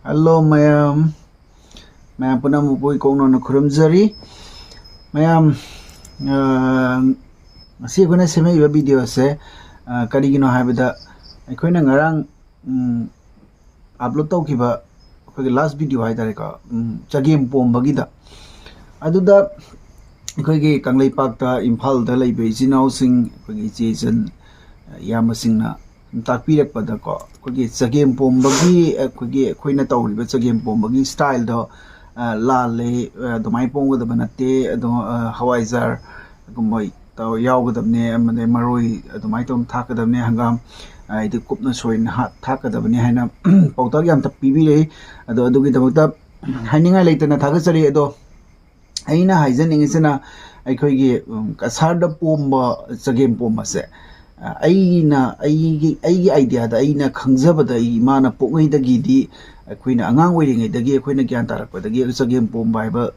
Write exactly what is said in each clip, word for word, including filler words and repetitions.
Hello ꯃꯌꯥꯝ, ꯃꯌꯥꯝ ꯄꯨꯝꯅꯃꯛꯄꯨ ꯏꯀꯣꯛ ꯅꯧꯅ ꯈꯨꯔꯨꯝꯖꯔꯤ꯫ ꯃꯌꯥꯝ, ꯑ, ꯉꯁꯤ ꯑꯩꯈꯣꯏꯅ ꯁꯦꯝꯃꯛꯏꯕ ꯚꯤꯗꯤꯑꯣꯁꯦ, ꯑ, ꯀꯔꯤꯒꯤꯅꯣ ꯍꯥꯏꯕꯗ, ꯑꯩꯈꯣꯏꯅ ꯉꯔꯥꯡ, ꯎꯝ, ꯑꯞꯂꯣꯗ ꯇꯧꯈꯤꯕ ꯑꯩꯈꯣꯏꯒꯤ ꯂꯥꯁ ꯚꯤꯗꯤꯑꯣ ꯍꯥꯏꯇꯥꯔꯦꯀꯣ, ꯎꯝ, ꯆꯒꯦꯝ ꯄꯣꯝꯕꯒꯤꯗ, ꯑꯗꯨꯗ ꯑꯩꯈꯣꯏꯒꯤ ꯀꯪꯂꯩꯄꯥꯛꯇ, ꯏꯝꯐꯥꯜꯗ ꯂꯩꯕ ꯏꯆꯤꯟ ꯏꯅꯥꯎꯁꯤꯡ, ꯑꯩꯈꯣꯏꯒꯤ ꯏꯆꯦ ꯏꯆꯟ, ꯏꯌꯥꯝꯕꯁꯤꯡꯅ ꯇꯥꯛꯄꯤꯔꯛꯄꯗꯀꯣ, ꯑꯩꯈꯣꯏꯒꯤ ꯆꯒꯦꯝ ꯄꯣꯝꯕꯒꯤ ꯑꯩꯈꯣꯏꯒꯤ, ꯑꯩꯈꯣꯏꯅ ꯇꯧꯔꯤꯕ ꯆꯒꯦꯝ ꯄꯣꯝꯕꯒꯤ ꯁ꯭ꯇꯥꯏꯜꯗꯣ, ꯑ, ꯂꯥꯜꯂꯦ, ꯑ, ꯑꯗꯨꯃꯥꯏꯅ ꯄꯣꯝꯒꯗꯕ ꯅꯠꯇꯦ, ꯑꯗꯣ, ꯑ, ꯍꯋꯥꯏꯖꯥꯔꯒꯨꯝꯕ ꯇꯧ-, ꯌꯥꯎꯒꯗꯕꯅꯦ, ꯑꯃꯗꯤ ꯃꯔꯣꯏ ꯑꯗꯨꯃꯥꯏꯅ ꯇꯧꯅ ꯊꯥꯛꯀꯗꯕꯅꯦ, ꯍꯪꯒꯥꯝ ꯍꯥꯏꯗꯤ ꯀꯨꯞꯅ ꯁꯣꯏꯅ ꯍꯥ-, ꯊꯥꯛꯀꯗꯕꯅꯦ ꯍꯥꯏꯅ ꯄꯥꯎꯇꯥꯛ ꯌꯥꯝ ꯄꯤꯕꯤꯔꯛꯏ꯫ ꯑꯗꯣ ꯑꯗꯨꯒꯤꯗꯃꯛꯇ ꯍꯥꯏꯅꯤꯡꯉꯥꯏ ꯂꯩꯇꯅ ꯊꯥꯒꯠꯆꯔꯤ꯫ ꯑꯗꯣ ꯑꯩꯅ ꯍꯥꯏꯖꯅꯤꯡꯉꯤꯁꯤꯅ, ꯑꯩꯈꯣꯏꯒꯤ, ꯎꯝ, ꯀꯁꯥꯔꯗ ꯄꯣꯝꯕ ꯆꯒꯦꯝ ꯄꯣꯝꯕꯁꯦ, ꯑ, ꯑꯩꯅ, ꯑꯩꯒꯤ, ꯑꯩꯒꯤ ꯑꯥꯏꯗꯤꯌꯥꯗ, ꯑꯩꯅ ꯈꯪꯖꯕꯗ, ꯑꯩ ꯏꯃꯥꯅ ꯄꯣꯛꯉꯩꯗꯒꯤꯗꯤ ꯑꯩꯈꯣꯏꯅ ꯑꯉꯥꯡ ꯑꯣꯏꯔꯤꯉꯩꯗꯒꯤ, ꯑꯩꯈꯣꯏꯅ ꯒ꯭ꯌꯥꯟ ꯇꯥꯔꯛꯄꯗꯒꯤ ꯆꯒꯦꯝ ꯄꯣꯝꯕ ꯍꯥꯏꯕ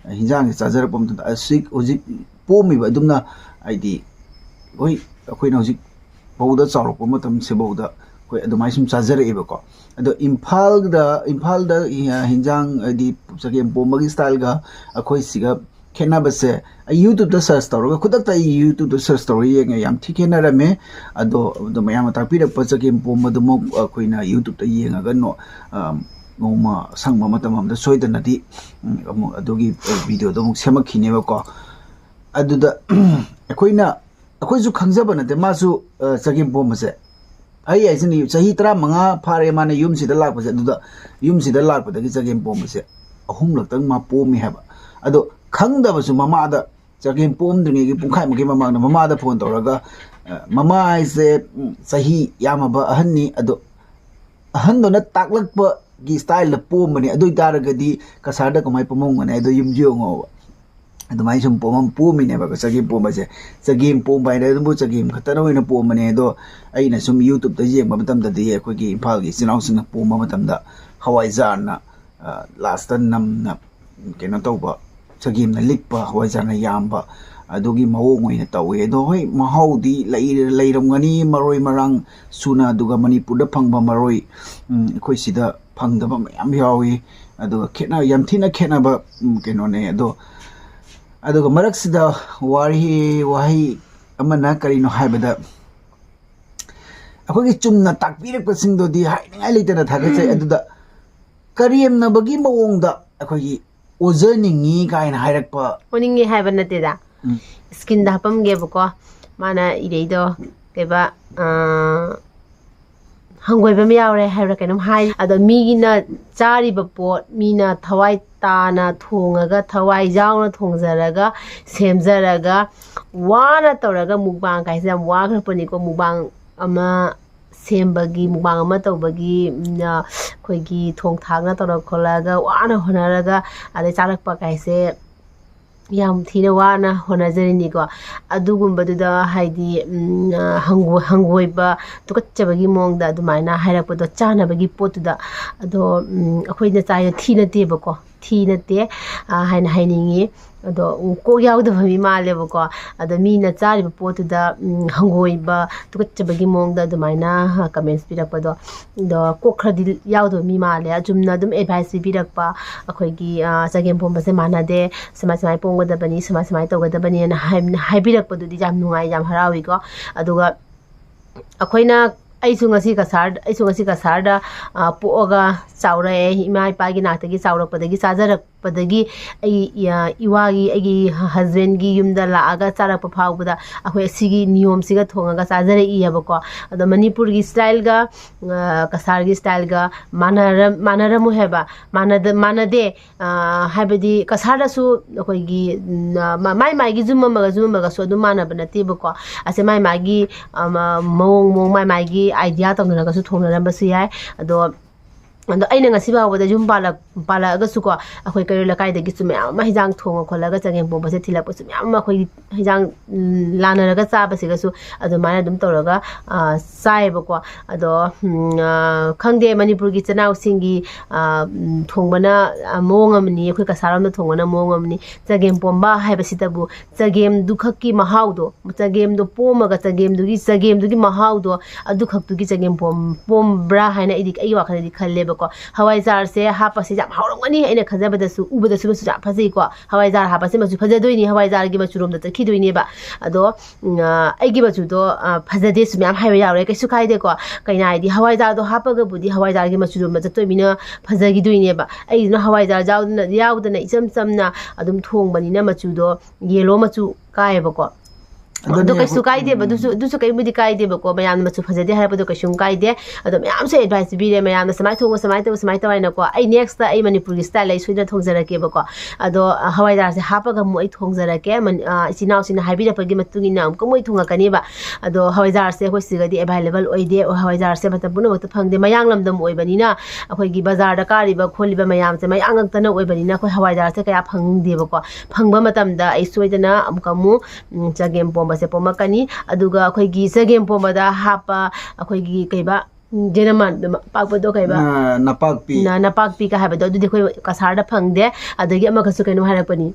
ꯍꯤꯟꯖꯥꯡꯁꯦ ꯆꯥꯖꯔꯛꯄ ꯃꯇꯝꯗ, ꯑꯁꯤ ꯍꯧꯖꯤꯛ ꯄꯣꯝꯃꯤꯕ ꯑꯗꯨꯝꯅ, ꯍꯥꯏꯗꯤ, ꯍꯣꯏ, ꯑꯩꯈꯣꯏꯅ ꯍꯧꯖꯤꯛ ꯐꯥꯎꯗ ꯆꯥꯎꯔꯛꯄ ꯃꯇꯝꯁꯤꯐꯥꯎꯗ ꯑꯩꯈꯣꯏ ꯑꯗꯨꯃꯥꯏꯅ ꯁꯨꯝ ꯆꯥꯖꯔꯛꯑꯦꯕꯀꯣ꯫ ꯑꯗꯣ ꯏꯝꯐꯥꯜꯗ, ꯏꯝꯐꯥꯜꯗ ꯍꯤ-, ꯍꯤꯟꯖꯥꯡ, ꯍꯥꯏꯗꯤ ꯆꯒꯦꯝ ꯄꯣꯝꯕꯒꯤ ꯁ꯭ꯇꯥꯏꯜꯒ ꯑꯩꯈꯣꯏ ꯁꯤꯒ ꯈꯦꯠꯅꯕꯁꯦ, ꯑꯩ YouTube-ꯇ ꯁꯔꯆ ꯇꯧꯔꯒ, ꯈꯨꯗꯛꯇ ꯑꯩ YouTube-ꯇ ꯁꯔꯆ ꯇꯧꯔꯒ ꯌꯦꯡꯉꯦ, ꯌꯥꯝ ꯊꯤ ꯈꯦꯠꯅꯔꯝꯃꯦ꯫ ꯑꯗꯣ, ꯑꯗꯣ ꯃꯌꯥꯝꯅ ꯇꯥꯛꯄꯤꯔꯛꯄ ꯆꯒꯦꯝ ꯄꯣꯝꯕꯗꯨꯃꯛ ꯑꯩꯈꯣꯏꯅ YouTube-ꯇ ꯌꯦꯡꯉꯒ ꯅꯣ-, ꯑ, ꯅꯣꯡꯃ ꯑꯁꯪꯕ ꯃꯇꯝ ꯑꯃꯗ ꯁꯣꯏꯗꯅꯗꯤ, ꯎꯝ, ꯑꯃꯨꯛ ꯑꯗꯨꯒꯤ, ꯑ, ꯚꯤꯗꯤꯑꯣꯗꯣ ꯑꯃꯨꯛ ꯁꯦꯝꯃꯛꯈꯤꯅꯦꯕꯀꯣ꯫ ꯑꯗꯨꯗ ꯑꯩꯈꯣꯏꯅ, ꯑꯩꯈꯣꯏꯁꯨ ꯈꯪꯖꯕ ꯅꯠꯇꯦ, ꯃꯥꯁꯨ, ꯑ, ꯆꯒꯦꯝ ꯄꯣꯝꯕꯁꯦ, ꯑꯩ ꯍꯥꯏꯁꯤꯅꯤ, ꯆꯍꯤ ꯇꯔꯥꯃꯉꯥ ꯐꯥꯔꯦ ꯃꯥꯅ ꯌꯨꯝꯁꯤꯗ ꯂꯥꯛꯄꯁꯦ, ꯑꯗꯨꯗ ꯌꯨꯝꯁꯤꯗ ꯂꯥꯛꯄꯗꯒꯤ ꯆꯒꯦꯝ ꯄꯣꯝꯕꯁꯦ ꯑꯍꯨꯝꯂꯛꯇꯪ ꯃꯥ ꯄꯣꯝꯃꯤ ꯍꯥꯏꯕ꯫ ꯑꯗꯣ ꯈꯪꯗꯕꯁꯨ ꯃꯃꯥꯗ, ꯆꯒꯦꯝ ꯄꯣꯝꯗ꯭ꯔꯤꯉꯩꯒꯤ ꯄꯨꯡꯈꯥꯏꯃꯨꯛꯀꯤ ꯃꯃꯥꯡꯗ ꯃꯃꯥꯗ ꯐꯣꯟ ꯇꯧꯔꯒ, ꯑ, "ꯃꯃꯥ ꯍꯥꯏꯁꯦ, ꯎꯝ, ꯆꯍꯤ ꯌꯥꯝꯃꯕ ꯑꯍꯟꯅꯤ, ꯑꯗꯣ ꯑꯍꯟꯗꯨꯅ ꯇꯥꯛꯂꯛꯄꯒꯤ ꯁ꯭ꯇꯥꯏꯜꯗ ꯄꯣꯝꯕꯅꯦ, ꯑꯗꯨ ꯑꯣꯏ ꯇꯥꯔꯒꯗꯤ ꯀꯁꯥꯔꯗ ꯀꯃꯥꯏꯅ ꯄꯣꯝꯃꯝꯒꯅꯤ ꯍꯥꯏꯗꯣ ꯌꯨꯝꯁꯨ ꯌꯦꯡꯉꯣꯕ"꯫ ꯑꯗꯨꯃꯥꯏꯅ ꯁꯨꯝ ꯄꯣꯝꯃꯝ-, ꯄꯣꯝꯃꯤꯅꯦꯕ ꯆꯒꯦꯝ ꯄꯣꯝꯕꯁꯦ꯫ ꯆꯒꯦꯝ ꯄꯣꯝꯕ ꯍꯥꯏꯅ ꯑꯗꯨꯕꯨ ꯆꯒꯦꯝ ꯈꯛꯇꯅ ꯑꯣꯏꯅ ꯄꯣꯝꯕꯅꯦ꯫ ꯑꯗꯣ ꯑꯩꯅ ꯁꯨꯝ YouTube-ꯇ ꯌꯦꯡꯕ ꯃꯇꯝꯗꯗꯤ, ꯑꯩꯈꯣꯏꯒꯤ ꯏꯝꯐꯥꯜꯒꯤ ꯏꯆꯤꯟ ꯏꯅꯥꯎꯁꯤꯡꯅ ꯄꯣꯝꯕ ꯃꯇꯝꯗ ꯍꯋꯥꯏꯖꯥꯔꯅ, ꯑ, ꯂꯥꯁꯇ ꯅꯝꯅ, ꯀꯩꯅꯣ ꯇꯧꯕ, ꯆꯒꯦꯝꯅ ꯂꯤꯛꯄ, ꯍꯋꯥꯏꯖꯥꯔꯅ ꯌꯥꯝꯕ, ꯑꯗꯨꯒꯤ ꯃꯑꯣꯡ ꯑꯣꯏꯅ ꯇꯧꯋꯦ꯫ ꯑꯗꯣ ꯍꯣꯏ, ꯃꯍꯥꯎꯗꯤ ꯂꯩ-, ꯂꯩꯔꯝꯒꯅꯤ, ꯃꯔꯣꯏ ꯃꯔꯥꯡ ꯁꯨꯅ, ꯑꯗꯨꯒ ꯃꯅꯤꯄꯨꯔꯗ ꯐꯪꯕ ꯃꯔꯣꯏ, ꯎꯝ, ꯑꯩꯈꯣꯏ ꯁꯤꯗ ꯐꯪꯗꯕ ꯃꯌꯥꯝ ꯌꯥꯎꯏ꯫ ꯑꯗꯨꯒ ꯈꯦꯠꯅ ꯌꯥꯝ ꯊꯤꯅ ꯈꯦꯠꯅꯕ ꯎꯝ, ꯀꯩꯅꯣꯅꯦ꯫ ꯑꯗꯣ ꯑꯗꯨꯒ ꯃꯔꯛꯁꯤꯗ ꯋꯥꯔꯤ ꯋꯥꯍꯩ ꯑꯃꯅ ꯀꯔꯤꯅꯣ ꯍꯥꯏꯕꯗ, ꯑꯩꯈꯣꯏꯒꯤ ꯆꯨꯝꯅ ꯇꯥꯛꯄꯤꯔꯛꯄꯁꯤꯡꯗꯨꯗꯤ ꯍꯥꯏꯅꯤꯡꯉꯥꯏ ꯂꯩꯇꯅ ꯊꯥꯒꯠꯆꯩ꯫ ꯑꯗꯨꯗ ꯀꯔꯦꯝꯅꯕꯒꯤ ꯃꯑꯣꯡꯗ ꯑꯩꯈꯣꯏꯒꯤ ꯑꯣꯖꯅꯤꯡꯉꯤ ꯀꯥꯏꯅ ꯍꯥꯏꯔꯛꯄ꯫ ꯑꯣꯅꯤꯡꯉꯦ ꯍꯥꯏꯕ ꯅꯠꯇꯦꯗ꯫ ꯎꯝ. ꯏꯁꯀ꯭ꯔꯤꯟꯗ ꯍꯥꯞꯄꯝꯒꯦꯕꯀꯣ꯫ ꯃꯥꯅ ꯏꯔꯩꯗꯣ ꯀꯩꯕ, ꯑ, ꯍꯪꯒꯣꯏꯕ ꯑꯃ ꯌꯥꯎꯔꯦ ꯍꯥꯏꯕ꯭ꯔꯥ ꯀꯩꯅꯣꯝ ꯍꯥꯏ꯫ ꯑꯗꯣ ꯃꯤꯅ ꯆꯥꯔꯤꯕ ꯄꯣꯠ, ꯃꯤꯅ ꯊꯋꯥꯏ ꯇꯥꯅ ꯊꯣꯡꯉꯒ, ꯊꯋꯥꯏ ꯌꯥꯎꯅ ꯊꯣꯡꯖꯔꯒ, ꯁꯦꯝꯖꯔꯒ, ꯋꯥꯅ ꯇꯧꯔꯒ, ꯃꯨꯛꯕꯥꯡ ꯀꯥꯏꯁꯦ ꯌꯥꯝ ꯋꯥꯈ꯭ꯔ ꯄꯣꯠꯅꯤꯀꯣ꯫ ꯃꯨꯛꯕꯥꯡ ꯑꯃ ꯁꯦꯝꯕꯒꯤ, ꯃꯨꯛꯕꯥꯡ ꯑꯃ ꯇꯧꯕꯒꯤ, ꯎꯝ, ꯑ, ꯑꯩꯈꯣꯏꯒꯤ ꯊꯣꯡ ꯊꯥꯛꯅ ꯇꯧꯔ ꯈꯣꯠꯂꯒ, ꯋꯥꯅ ꯍꯣꯠꯅꯔꯒ, ꯑꯗꯩ ꯆꯥꯔꯛꯄ ꯀꯥꯏꯁꯦ ꯌꯥꯝ ꯊꯤꯅ ꯋꯥꯅ ꯍꯣꯠꯅꯖꯔꯤꯅꯤꯀꯣ꯫ ꯑꯗꯨꯒꯨꯝꯕꯗꯨꯗ ꯍꯥꯏꯗꯤ, ꯎꯝ, ꯑ, ꯍꯪꯒꯣ-, ꯍꯪꯒꯣꯏꯕ, ꯇꯨꯀꯠꯆꯕꯒꯤ ꯃꯑꯣꯡꯗ ꯑꯗꯨꯃꯥꯏꯅ ꯍꯥꯏꯔꯛꯄꯗꯣ, ꯆꯥꯅꯕꯒꯤ ꯄꯣꯠꯇꯨꯗ꯫ ꯑꯗꯣ, ꯎꯝ, ꯑꯩꯈꯣꯏꯅ ꯆꯥꯏꯗꯣ ꯊꯤ ꯅꯠꯇꯦꯕꯀꯣ, ꯊꯤ ꯅꯠꯇꯦ, ꯑ, ꯍꯥꯏꯅ ꯍꯥꯏꯅꯤꯡꯉꯤ꯫ ꯑꯗꯣ, ꯎꯝ, ꯀꯣꯛ ꯌꯥꯎꯗꯕ ꯃꯤ ꯃꯥꯜꯂꯦꯕꯀꯣ꯫ ꯑꯗꯣ ꯃꯤꯅ ꯆꯥꯔꯤꯕ ꯄꯣꯠꯇꯨꯗ, ꯎꯝ, ꯍꯪꯒꯣꯏꯕ, ꯇꯨꯀꯠꯆꯕꯒꯤ ꯃꯑꯣꯡꯗ ꯑꯗꯨꯃꯥꯏꯅ, ꯑ, ꯀꯃꯦꯟꯁ ꯄꯤꯔꯛꯄꯗꯣ, ꯑꯗꯣ ꯀꯣꯛ ꯈꯔꯗꯤ ꯌꯥꯎꯗꯕ ꯃꯤ ꯃꯥꯜꯂꯦ꯫ ꯑꯆꯨꯝꯅ ꯑꯗꯨꯝ ꯑꯦꯗꯚꯥꯏꯁ ꯄꯤꯕꯤꯔꯛꯄ, ꯑꯩꯈꯣꯏꯒꯤ, ꯑ, ꯆꯒꯦꯝ ꯄꯣꯝꯕꯁꯦ ꯃꯥꯟꯅꯗꯦ, ꯁꯨꯃꯥꯏ ꯁꯨꯃꯥꯏ ꯄꯣꯝꯒꯗꯕꯅꯤ, ꯁꯨꯃꯥꯏ ꯁꯨꯃꯥꯏ ꯇꯧꯒꯗꯕꯅꯤꯅ ꯍꯥꯏ-, ꯍꯥꯏꯕꯤꯔꯛꯄꯗꯨꯗꯤ ꯌꯥꯝ ꯅꯨꯡꯉꯥꯏ, ꯌꯥꯝ ꯍꯔꯥꯎꯏꯀꯣ꯫ ꯑꯗꯨꯒ ꯑꯩꯈꯣꯏꯅ, ꯑꯩꯁꯨ ꯉꯁꯤ ꯀꯁꯥꯔ, ꯑꯩꯁꯨ ꯉꯁꯤ ꯀꯁꯥꯔꯗ, ꯑ, ꯄꯣꯛꯑꯒ ꯆꯥꯎꯔꯛꯑꯦ꯫ ꯏꯃꯥ ꯏꯄꯥꯒꯤ ꯅꯥꯛꯇꯒꯤ ꯆꯥꯎꯔꯛꯄꯗꯒꯤ, ꯆꯥꯖꯔꯛꯄꯗꯒꯤ, ꯑꯩ, ꯑ, ꯏꯋꯥꯒꯤ, ꯑꯩꯒꯤ ꯍꯁꯕꯦꯟꯒꯤ ꯌꯨꯝꯗ ꯂꯥꯛꯑꯒ ꯆꯥꯔꯛꯄ ꯐꯥꯎꯕꯗ ꯑꯩꯈꯣꯏ ꯑꯁꯤꯒꯤ ꯅꯤꯌꯣꯝꯁꯤꯒ ꯊꯣꯡꯉꯒ ꯆꯥꯖꯔꯛꯏꯑꯕꯀꯣ꯫ ꯑꯗꯣ ꯃꯅꯤꯄꯨꯔꯒꯤ ꯁ꯭ꯇꯥꯏꯜꯒ, ꯑ, ꯀꯁꯥꯔꯒꯤ ꯁ꯭ꯇꯥꯏꯜꯒ ꯃꯥꯟꯅꯔ-, ꯃꯥꯟꯅꯔꯝꯃꯣꯏ ꯍꯥꯏꯕ, ꯃꯥꯟꯅꯗ-, ꯃꯥꯟꯅꯗꯦ꯫ ꯑ, ꯍꯥꯏꯕꯗꯤ ꯀꯁꯥꯔꯗꯁꯨ ꯑꯩꯈꯣꯏꯒꯤ, ꯎꯝ, ꯑ, ꯃꯥ-, ꯃꯥꯏ ꯃꯥꯏꯒꯤ ꯌꯨꯝ ꯑꯃꯒ ꯌꯨꯝ ꯑꯃꯒꯁꯨ ꯑꯗꯨꯝ ꯃꯥꯟꯅꯕ ꯅꯠꯇꯦꯕꯀꯣ꯫ ꯑꯁꯦ ꯃꯥꯏ ꯃꯥꯏꯒꯤ, ꯑ, ꯃ-, ꯃꯑꯣꯡ ꯃꯑꯣꯡ ꯃꯥꯏ ꯃꯥꯏꯒꯤ ꯑꯥꯏꯗꯤꯌꯥ ꯇꯧꯅꯔꯒꯁꯨ ꯊꯣꯡꯅꯔꯝꯕꯁꯨ ꯌꯥꯏ꯫ ꯑꯗꯣ, ꯑꯗꯣ ꯑꯩꯅ ꯉꯁꯤ ꯐꯥꯎꯕꯗ ꯌꯨꯝ ꯄꯥꯜꯂꯛ-, ꯄꯥꯜꯂꯛꯑꯒꯁꯨꯀꯣ, ꯑꯩꯈꯣꯏ ꯀꯩꯔꯣꯏ ꯂꯩꯀꯥꯏꯗꯒꯤꯁꯨ ꯃꯌꯥꯝ ꯑꯃ ꯍꯤꯟꯖꯥꯡ ꯊꯣꯡꯉ ꯈꯣꯠꯂꯒ ꯆꯒꯦꯝ ꯄꯣꯝꯕꯁꯦ ꯊꯤꯜꯂꯛꯄꯁꯨ ꯃꯌꯥꯝ ꯑꯃ ꯑꯩꯈꯣꯏꯒꯤ ꯍꯤꯟꯖꯥꯡ, ꯎꯝ, ꯂꯥꯟꯅꯔꯒ ꯆꯥꯕꯁꯤꯒꯁꯨ ꯑꯗꯨꯃꯥꯏꯅ ꯑꯗꯨꯝ ꯇꯧꯔꯒ, ꯑ, ꯆꯥꯏꯌꯦꯕꯀꯣ꯫ ꯑꯗꯣ, ꯎꯝ, ꯑ, ꯈꯪꯗꯦ, ꯃꯅꯤꯄꯨꯔꯒꯤ ꯏꯆꯤꯟ ꯏꯅꯥꯎꯁꯤꯡꯒꯤ, ꯑ, ꯎꯝ, ꯊꯣꯡꯕꯅ, ꯑ, ꯃꯑꯣꯡ ꯑꯃꯅꯤ, ꯑꯩꯈꯣꯏ ꯀꯁꯥꯔꯣꯝꯗ ꯊꯣꯡꯕꯅ ꯃꯑꯣꯡ ꯑꯃꯅꯤ꯫ ꯆꯒꯦꯝ ꯄꯣꯝꯕ ꯍꯥꯏꯕꯁꯤꯗꯕꯨ ꯆꯒꯦꯝꯗꯨ ꯈꯛꯀꯤ ꯃꯍꯥꯎꯗꯣ, ꯆꯒꯦꯝꯗꯣ ꯄꯣꯝꯃꯒ ꯆꯒꯦꯝꯗꯨꯒꯤ, ꯆꯒꯦꯝꯗꯨꯒꯤ ꯃꯍꯥꯎꯗꯣ ꯑꯗꯨꯈꯛꯇꯨꯒꯤ ꯆꯒꯦꯝ ꯄꯣꯝ-, ꯄꯣꯝꯕ꯭ꯔꯥ ꯍꯥꯏꯅ ꯑꯩꯗꯤ, ꯑꯩꯒꯤ ꯋꯥꯈꯜꯗꯗꯤ ꯈꯜꯂꯦꯕ꯫ ꯀꯣ꯫ ꯍꯋꯥꯏꯖꯥꯔꯁꯦ ꯍꯥꯞꯄꯁꯦ ꯌꯥꯝ ꯍꯥꯎꯔꯝꯒꯅꯤ, ꯑꯩꯅ ꯈꯟꯖꯕꯗꯁꯨ, ꯎꯕꯗꯁꯨ ꯃꯆꯨ ꯌꯥꯝ ꯐꯖꯩꯀꯣ꯫ ꯍꯋꯥꯏꯖꯥꯔ ꯍꯥꯞꯄꯁꯦ ꯃꯆꯨ ꯐꯖꯗꯣꯏꯅꯤ, ꯍꯋꯥꯏꯖꯥꯔꯒꯤ ꯃꯆꯨꯔꯣꯝꯗ ꯆꯠꯈꯤꯗꯣꯏꯅꯦꯕ꯫ ꯑꯗꯣ ꯎꯝ, ꯑ, ꯑꯩꯒꯤ ꯃꯆꯨꯗꯣ, ꯑ, ꯐꯖꯗꯦꯁꯨ ꯃꯌꯥꯝ ꯍꯥꯏꯕ ꯌꯥꯎꯔꯦ, ꯀꯩꯁꯨ ꯀꯥꯏꯗꯦꯀꯣ꯫ ꯀꯩꯅꯣ ꯍꯥꯏꯗꯤ ꯍꯋꯥꯏꯖꯥꯔꯗꯣ ꯍꯥꯞꯄꯒꯕꯨꯗꯤ ꯍꯋꯥꯏꯖꯥꯔꯒꯤ ꯃꯆꯨꯔꯣꯝꯗ ꯆꯠꯇꯣꯏꯅꯤꯅ ꯐꯖꯈꯤꯗꯣꯏꯅꯦꯕ꯫ ꯑꯩꯒꯤꯗꯨꯅ ꯍꯋꯥꯏꯖꯥꯔ ꯌꯥꯎꯗꯅ, ꯌꯥꯎꯗꯅ ꯏꯆꯝ ꯆꯝꯅ ꯑꯗꯨꯝ ꯊꯣꯡꯕꯅꯤꯅ ꯃꯆꯨꯗꯣ ꯌꯦꯂꯣ ꯃꯆꯨ ꯀꯥꯏꯌꯦꯕꯀꯣ꯫ ꯑꯗꯨꯅꯦ ꯑꯗꯣ ꯀꯩꯁꯨ ꯑꯩꯈꯣꯏ ꯀꯥꯏꯗꯦꯕ, ꯎꯝ꯫ ꯑꯗꯨꯁꯨ, ꯑꯗꯨꯁꯨ ꯀꯩꯝꯕꯨꯗꯤ ꯀꯥꯏꯗꯦꯕꯀꯣ, ꯃꯌꯥꯝꯅ ꯃꯆꯨ ꯐꯖꯗꯦ ꯍꯥꯏꯔꯛꯄꯗꯣ ꯀꯩꯁꯨꯝ ꯀꯥꯏꯗꯦ꯫ ꯑꯗꯣ ꯃꯌꯥꯝꯁꯨ ꯑꯦꯗꯚꯥꯏꯁ ꯄꯤꯕꯤꯔꯦ, ꯃꯌꯥꯝꯅ ꯁꯨꯃꯥꯏꯅ ꯊꯣꯡꯉꯣ, ꯁꯨꯃꯥꯏꯅ ꯇꯧ, ꯁꯨꯃꯥꯏꯅ ꯇꯧ ꯍꯥꯏꯅꯀꯣ꯫ ꯑꯩ ꯅꯦꯛꯁꯇ ꯑꯩ ꯃꯅꯤꯄꯨꯔꯒꯤ ꯁ꯭ꯇꯥꯏꯜ ꯑꯩ ꯁꯣꯏꯗꯅ ꯊꯣꯡꯖꯔꯛꯀꯦꯕꯀꯣ꯫ ꯑꯗꯣ ꯑ, ꯍꯋꯥꯏꯖꯥꯔꯁꯦ ꯍꯥꯞꯄꯒ ꯑꯃꯨꯛ ꯑꯩ ꯊꯣꯡꯖꯔꯛꯀꯦ꯫ ꯃꯅꯤ-, ꯑ, ꯏꯆꯤꯟ ꯏꯅꯥꯎꯁꯤꯡꯅ ꯍꯥꯏꯕꯤꯔꯛꯄꯒꯤ ꯃꯇꯨꯡ ꯏꯟꯅ ꯑꯃꯨꯛꯀ ꯃꯣꯏ ꯊꯣꯡꯉꯛꯀꯅꯦꯕ꯫ ꯑꯗꯣ ꯍꯋꯥꯏꯖꯥꯔꯁꯦ ꯑꯩꯈꯣꯏ ꯁꯤꯒꯗꯤ ꯑꯦꯚꯥꯏꯂꯦꯕꯜ ꯑꯣꯏꯗꯦ, ꯍꯋꯥꯏꯖꯥꯔꯁꯦ ꯃꯇꯝ ꯄꯨꯝꯅꯃꯛꯇ ꯐꯪꯗꯦ꯫ ꯃꯌꯥꯡ ꯂꯝꯗꯝ ꯑꯣꯏꯕꯅꯤꯅ ꯑꯩꯈꯣꯏꯒꯤ ꯕꯖꯥꯔꯗ ꯀꯥꯔꯤꯕ ꯈꯣꯠꯂꯤꯕ ꯃꯌꯥꯝꯁꯦ ꯃꯌꯥꯡ ꯉꯥꯛꯇꯅ ꯑꯣꯏꯕꯅꯤꯅ ꯑꯩꯈꯣꯏ ꯍꯋꯥꯏꯖꯥꯔꯁꯦ ꯀꯌꯥ ꯐꯪꯗꯦꯕꯀꯣ꯫ ꯐꯪꯕ ꯃꯇꯝꯗ ꯑꯩ ꯁꯣꯏꯗꯅ ꯑꯃꯨꯛꯀ ꯑꯃꯨꯛ, ꯎꯝ, ꯆꯒꯦꯝ ꯄꯣꯝꯕꯁꯦ ꯄꯣꯝꯃꯛꯀꯅꯤ꯫ ꯑꯗꯨꯒ ꯑꯩꯈꯣꯏꯒꯤ ꯆꯒꯦꯝ ꯄꯣꯝꯕꯗ ꯍꯥꯞꯄ ꯑꯩꯈꯣꯏꯒꯤ ꯀꯩꯕ, ꯎꯝ, ꯖꯦꯅꯃꯥꯟ ꯑꯄꯥꯛꯄꯗꯣ ꯀꯩꯕ? ꯑ, ꯅꯄꯥꯛꯄꯤ꯫ ꯅ-, ꯅꯄꯥꯛꯄꯤꯒ ꯍꯥꯏꯕꯗꯣ, ꯑꯗꯨꯗꯤ ꯑꯩꯈꯣꯏ ꯀꯁꯥꯔꯗ ꯐꯪꯗꯦ꯫ ꯑꯗꯒꯤ ꯑꯃꯒꯁꯨ ꯀꯩꯅꯣ ꯍꯥꯏꯔꯛꯄꯅꯤ꯫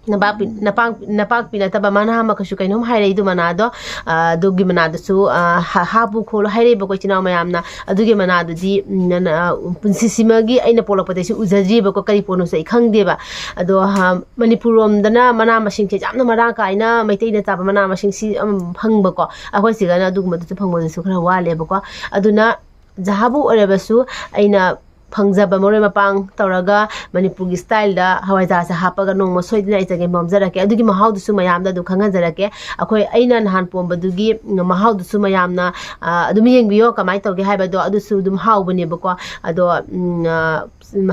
ꯅꯄꯥꯛꯄꯤ, ꯎꯝ꯫ ꯅꯄꯥꯛ-, ꯅꯄꯥꯛꯄꯤ ꯅꯠꯇꯕ ꯃꯅꯥ ꯑꯃꯈꯛꯁꯨ ꯀꯩꯅꯣꯝ ꯍꯥꯏꯔꯛꯏ, ꯑꯗꯨ ꯃꯅꯥꯗꯣ, ꯑ, ꯑꯗꯨꯒꯤ ꯃꯅꯥꯗꯨꯁꯨ, ꯑ, ꯍꯥ-, ꯍꯥꯞꯄꯨ ꯈꯣꯠꯂꯨ ꯍꯥꯏꯔꯛꯏꯕꯀꯣ ꯏꯆꯤꯟ ꯏꯅꯥꯎ ꯃꯌꯥꯝꯅ꯫ ꯑꯗꯨꯒꯤ ꯃꯅꯥꯗꯨꯗꯤ, ꯎꯝ, ꯅ-, ꯅ-, ꯑ, ꯄꯨꯟꯁꯤꯁꯤꯃꯒꯤ ꯑꯩꯅ ꯄꯣꯛꯂꯛꯄꯗꯩꯁꯨ ꯎꯖꯗ꯭ꯔꯤꯕꯀꯣ, ꯀꯔꯤ ꯄꯣꯠꯅꯣꯁꯨ ꯑꯩ ꯈꯪꯗꯦꯕ꯫ ꯑꯗꯣ, ꯍ-, ꯃꯅꯤꯄꯨꯔ ꯂꯣꯝꯗꯅ ꯃꯅꯥ ꯃꯁꯤꯡꯁꯦ ꯌꯥꯝꯅ ꯃꯔꯥꯡ ꯀꯥꯏꯅ ꯃꯩꯇꯩꯅ ꯆꯥꯕ ꯃꯅꯥ ꯃꯁꯤꯡꯁꯤ, ꯎꯝ, ꯐꯪꯕꯀꯣ꯫ ꯑꯩꯈꯣꯏ ꯁꯤꯗꯅ ꯑꯗꯨꯒꯨꯝꯕꯗꯨꯁꯨ ꯐꯪꯕꯗꯨꯁꯨ ꯈꯔ ꯋꯥꯠꯂꯦꯕꯀꯣ꯫ ꯑꯗꯨꯅ ꯖꯍꯥꯕꯨ ꯑꯣꯏꯔꯕꯁꯨ ꯑꯩꯅ ꯐꯪꯖꯕ ꯃꯔꯣꯏ ꯃꯄꯥꯡ ꯇꯧꯔꯒ ꯃꯅꯤꯄꯨꯔꯒꯤ ꯁ꯭ꯇꯥꯏꯜꯗ ꯍꯋꯥꯏꯖꯥꯔꯁꯦ ꯍꯥꯞꯄꯒ ꯅꯣꯡꯃ ꯁꯣꯏꯗꯅ ꯑꯩ ꯆꯒꯦꯝ ꯄꯣꯝꯖꯔꯛꯀꯦ꯫ ꯑꯗꯨꯒꯤ ꯃꯍꯥꯎꯗꯨꯁꯨ ꯃꯌꯥꯝꯗ ꯑꯗꯨꯝ ꯈꯪꯍꯟꯖꯔꯛꯀꯦ꯫ ꯑꯩꯈꯣꯏ, ꯑꯩꯅ ꯅꯍꯥꯟ ꯄꯣꯝꯕꯗꯨꯒꯤ ꯃꯍꯥꯎꯗꯨꯁꯨ ꯃꯌꯥꯝꯅ, ꯑ, ꯑꯗꯨꯝ ꯌꯦꯡꯕꯤꯌꯣ ꯀꯃꯥꯏꯅ ꯇꯧꯒꯦ ꯍꯥꯏꯕꯗꯣ꯫ ꯑꯗꯨꯁꯨ ꯑꯗꯨꯝ ꯍꯥꯎꯕꯅꯦꯕꯀꯣ꯫ ꯑꯗꯣ, ꯎꯝ, ꯑ,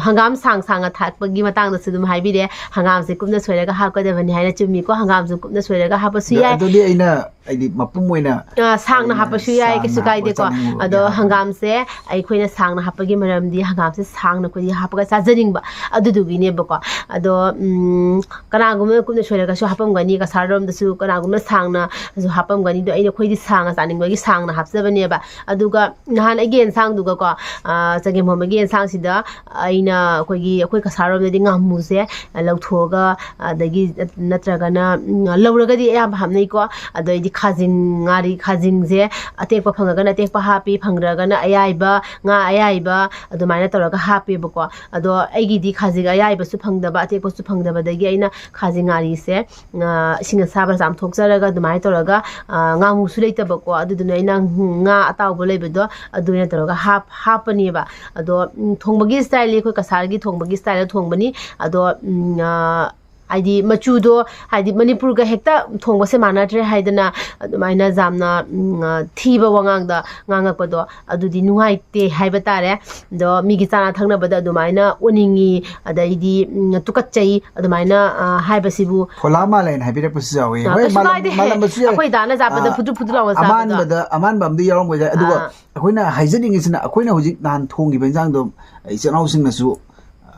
ꯍꯪꯒꯥꯝ ꯁꯥꯡ ꯁꯥꯡꯅ ꯊꯥꯛꯄꯒꯤ ꯃꯇꯥꯡꯗꯁꯨ ꯑꯗꯨꯝ ꯍꯥꯏꯕꯤꯔꯦ꯫ ꯍꯪꯒꯥꯝꯁꯦ ꯀꯨꯞꯅ ꯁꯣꯏꯔꯒ ꯍꯥꯞꯀꯗꯕꯅꯤ ꯍꯥꯏꯅ ꯆꯨꯝꯃꯤꯀꯣ꯫ ꯍꯪꯒꯥꯝꯁꯨ ꯀꯨꯞꯅ ꯁꯣꯏꯔꯒ ꯍꯥꯞꯄꯁꯨ ꯑꯗꯣ ꯌꯥꯏ꯫ ꯑꯗꯨꯗꯤ ꯑꯩꯅ, ꯑꯩꯗꯤ ꯃꯄꯨꯝ ꯑꯣꯏꯅ ꯑ, ꯁꯥꯡꯅ ꯑꯩꯅ ꯍꯥꯞꯄꯁꯨ ꯌꯥꯏ, ꯁꯥꯡꯅ ꯀꯩꯁꯨ ꯍꯥꯞꯄ ꯀꯥꯏꯗꯦꯀꯣ꯫ ꯆꯥꯅꯤꯡꯕꯒꯤ ꯑꯗꯣ ꯍꯥꯞꯄꯅꯤ꯫ ꯍꯪꯒꯥꯝꯁꯦ ꯑꯩꯈꯣꯏꯅ ꯁꯥꯡꯅ ꯍꯥꯞꯄꯒꯤ ꯃꯔꯝꯗꯤ ꯍꯪꯒꯥꯝ ꯁꯦ ꯁꯥꯡꯅ ꯑꯩꯈꯣꯏꯗꯤ ꯍꯥꯞꯄꯒ ꯆꯥꯖꯅꯤꯡꯕ, ꯑꯗꯨꯗꯨꯒꯤꯅꯦꯕꯀꯣ꯫ ꯑꯗꯣ ꯎꯝ, ꯀꯅꯥꯒꯨꯝꯕꯅ ꯀꯨꯞꯅ ꯁꯣꯏꯔꯒꯁꯨ ꯍꯥꯞꯄꯝꯒꯅꯤ, ꯀꯁꯥꯔꯣꯝꯗꯁꯨ ꯀꯅꯥꯒꯨꯝꯕꯅ ꯁꯥꯡꯅꯁꯨ ꯍꯥꯞꯄꯝꯒꯅꯤ꯫ ꯑꯗꯣ ꯑꯩꯅ, ꯑꯩꯈꯣꯏꯗꯤ ꯁꯥꯡꯅ ꯆꯥꯅꯤꯡꯕꯒꯤ ꯁꯥꯡꯅ ꯍꯥꯞꯆꯕꯅꯦꯕ꯫ ꯑꯗꯨꯒ ꯅꯍꯥꯟ ꯑꯩꯒꯤ ꯑꯦꯟꯁꯥꯡꯗꯨꯒꯀꯣ, ꯑ, ꯆꯒꯦꯝ ꯄꯣꯝꯕꯒꯤ ꯑꯦꯟꯁꯥꯡꯁꯤꯗ ꯑꯩꯅ ꯑꯩꯈꯣꯏꯒꯤ, ꯑꯩꯈꯣꯏ ꯀꯁꯥꯔꯣꯝꯗꯗꯤ ꯉꯥꯃꯨꯁꯦ ꯂꯧꯊꯣꯛꯑꯒ, ꯑꯗꯒꯤ ꯅꯠꯇ꯭ꯔꯒꯅ, ꯎꯝ, ꯂꯧꯔꯒꯗꯤ ꯑꯌꯥꯝꯕ ꯍꯥꯞꯅꯩꯀꯣ꯫ ꯑꯗꯣ ꯑꯩꯗꯤ ꯈꯥꯖꯤꯡ ꯉꯥꯔꯤ, ꯈꯥꯖꯤꯡꯁꯦ ꯑꯇꯦꯛꯄ ꯐꯪꯉꯒꯅ ꯑꯇꯦꯛꯄ ꯍꯥꯞꯄꯤ, ꯐꯪꯗ꯭ꯔꯒꯅ ꯑꯌꯥꯏꯕ, ꯉꯥ ꯑꯌꯥꯏꯕ, ꯑꯗꯨꯃꯥꯏꯅ ꯇꯧꯔꯒ ꯍꯥꯞꯄꯦꯕꯀꯣ꯫ ꯑꯗꯣ ꯑꯩꯒꯤꯗꯤ ꯈꯥꯖꯤꯡ ꯑꯌꯥꯏꯕꯁꯨ ꯐꯪꯗꯕ, ꯑꯇꯦꯛꯄꯁꯨ ꯐꯪꯗꯕꯗꯒꯤ ꯑꯩꯅ ꯈꯥꯖꯤꯡ ꯉꯥꯔꯤꯁꯦ, ꯑ, ꯏꯁꯤꯡ ꯑꯁꯥꯕꯗ ꯆꯥꯝꯊꯣꯛꯆꯔꯒ ꯑꯗꯨꯃꯥꯏꯅ ꯇꯧꯔꯒ, ꯑ, ꯉꯥꯃꯨꯁꯨ ꯂꯩꯇꯕꯀꯣ, ꯑꯗꯨꯗꯨꯅ ꯑꯩꯅ ꯉꯥ ꯑꯇꯥꯎꯕ ꯂꯩꯕꯗꯣ ꯑꯗꯨ ꯑꯣꯏꯅ ꯇꯧꯔꯒ ꯍꯥꯞ-, ꯍꯥꯞꯄꯅꯦꯕ꯫ ꯑꯗꯣ, ꯎꯝ, ꯊꯣꯡꯕꯒꯤ ꯁ꯭ꯇꯥꯏꯜꯗꯤ ꯑꯩꯈꯣꯏ ꯀꯁꯥꯔꯒꯤ ꯊꯣꯡꯕꯒꯤ ꯁ꯭ꯇꯥꯏꯜꯗ ꯊꯣꯡꯕꯅꯤ꯫ ꯑꯗꯣ, ꯎꯝ, ꯑ, ꯍꯥꯏꯗꯤ ꯃꯆꯨꯗꯣ, ꯍꯥꯏꯗꯤ ꯃꯅꯤꯄꯨꯔꯒ ꯍꯦꯛꯇ ꯊꯣꯡꯕꯁꯦ ꯃꯥꯟꯅꯗ꯭ꯔꯦ ꯍꯥꯏꯗꯅ ꯑꯗꯨꯃꯥꯏꯅ ꯌꯥꯝꯅ, ꯎꯝ, ꯑ, ꯊꯤꯕ ꯋꯥꯉꯥꯡꯗ ꯉꯥꯡꯉꯛꯄꯗꯣ ꯑꯗꯨꯗꯤ ꯅꯨꯡꯉꯥꯏꯇꯦ ꯍꯥꯏꯕ ꯇꯥꯔꯦ꯫ ꯑꯗꯣ ꯃꯤꯒꯤ ꯆꯥꯅ ꯊꯛꯅꯕꯗ ꯑꯗꯨꯃꯥꯏꯅ ꯑꯣꯟꯅꯤꯡꯉꯤ, ꯑꯗꯩꯗꯤ, ꯎꯝ, ꯇꯨꯀꯠꯆꯩ ꯑꯗꯨꯃꯥꯏꯅ, ꯑ, ꯍꯥꯏꯕꯁꯤꯕꯨ ꯐꯣꯂꯥ ꯃꯥꯜꯂꯦꯅ ꯍꯥꯏꯕꯤꯔꯛꯄꯁꯨ ꯌꯥꯎꯋꯤ꯫ ꯑ, ꯍꯣꯏ, ꯀꯩꯁꯨ ꯃꯥꯜꯂꯝ-, ꯀꯥꯏꯗꯦ꯫ ꯃꯥꯜꯂꯝꯕꯁꯨ ꯌꯥꯏ꯫ ꯑꯩꯈꯣꯏ ꯗꯥꯅ ꯆꯥꯕꯗ ꯑ, ꯐꯨꯗ꯭ꯔꯨ ꯐꯨꯗ꯭ꯔꯨ ꯂꯥꯎꯅ ꯆꯥꯕꯗꯣ꯫ ꯑꯃꯥꯟꯕꯗ, ꯑꯃꯥꯟꯕ ꯑꯃꯗꯤ ꯌꯥꯎꯔꯝꯕ ꯌꯥꯏ꯫ ꯑꯗꯨꯒ ꯑꯥ꯫ ꯑꯩꯈꯣꯏꯅ ꯍꯥꯏꯖꯅꯤꯡꯉꯤꯁꯤꯅ, ꯑꯩꯈꯣꯏꯅ ꯍꯧꯖꯤꯛ ꯅꯍꯥꯟ ꯊꯣꯡꯈꯤꯕ ꯏꯟꯖꯥꯡꯗꯣ ꯏꯆꯤꯜ ꯏꯅꯥꯎꯁꯤꯡꯅꯁꯨ